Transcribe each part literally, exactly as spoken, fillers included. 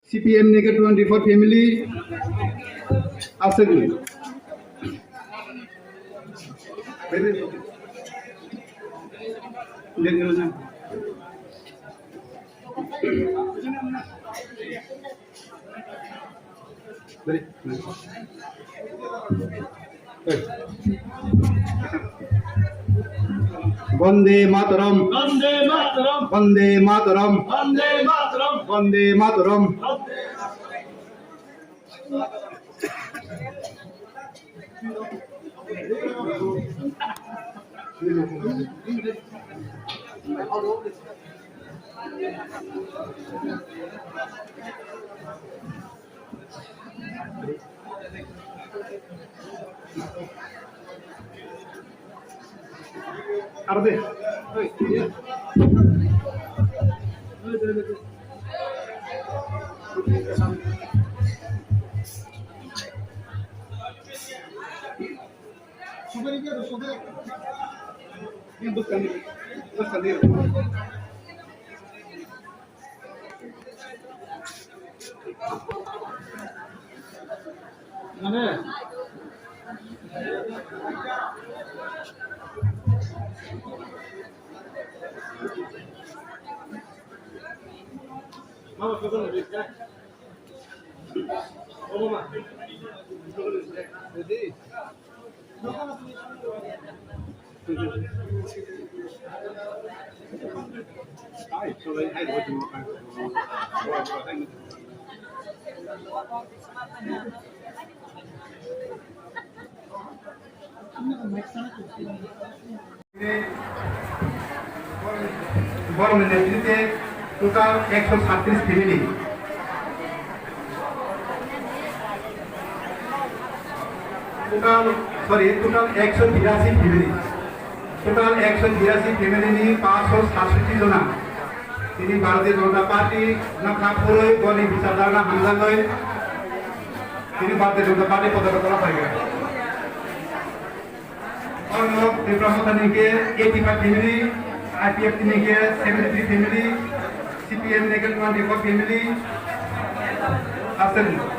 C P M Naked twenty-four family, aswk. Bande Mataram. Bande Mataram. Bande Mataram. Bande Mataram. Bande Mataram. Arde. Borokni netrite total ekso satris family. Total, sorry, total ekso birasi family. Total ekso birasi family ni paanch sho satshoti jona. Tini Bharatiya Janata Party no kha phurwi boni bichar dharna hamjagwi tini Bharatiya Janata Party podagra kora phaiga. Ono Tipra Motha ni ke eighty five family, I P F T ni ke seventy three family, C P M ni ke twenty four family, aswk.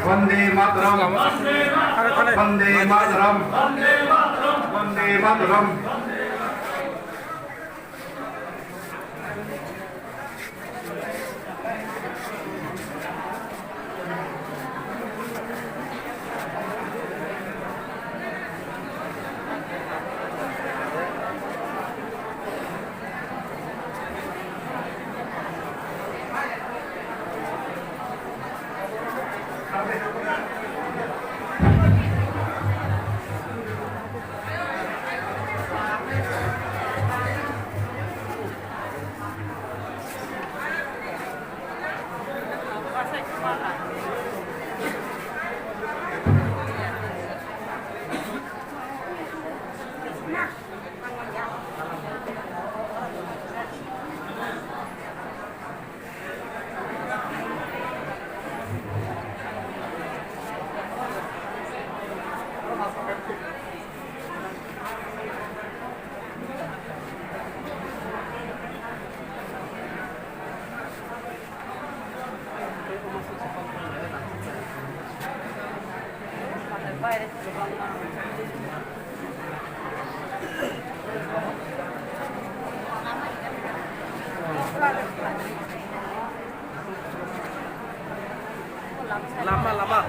Vande Mataram. Vande Mataram. Vande Mataram. Lama, lama.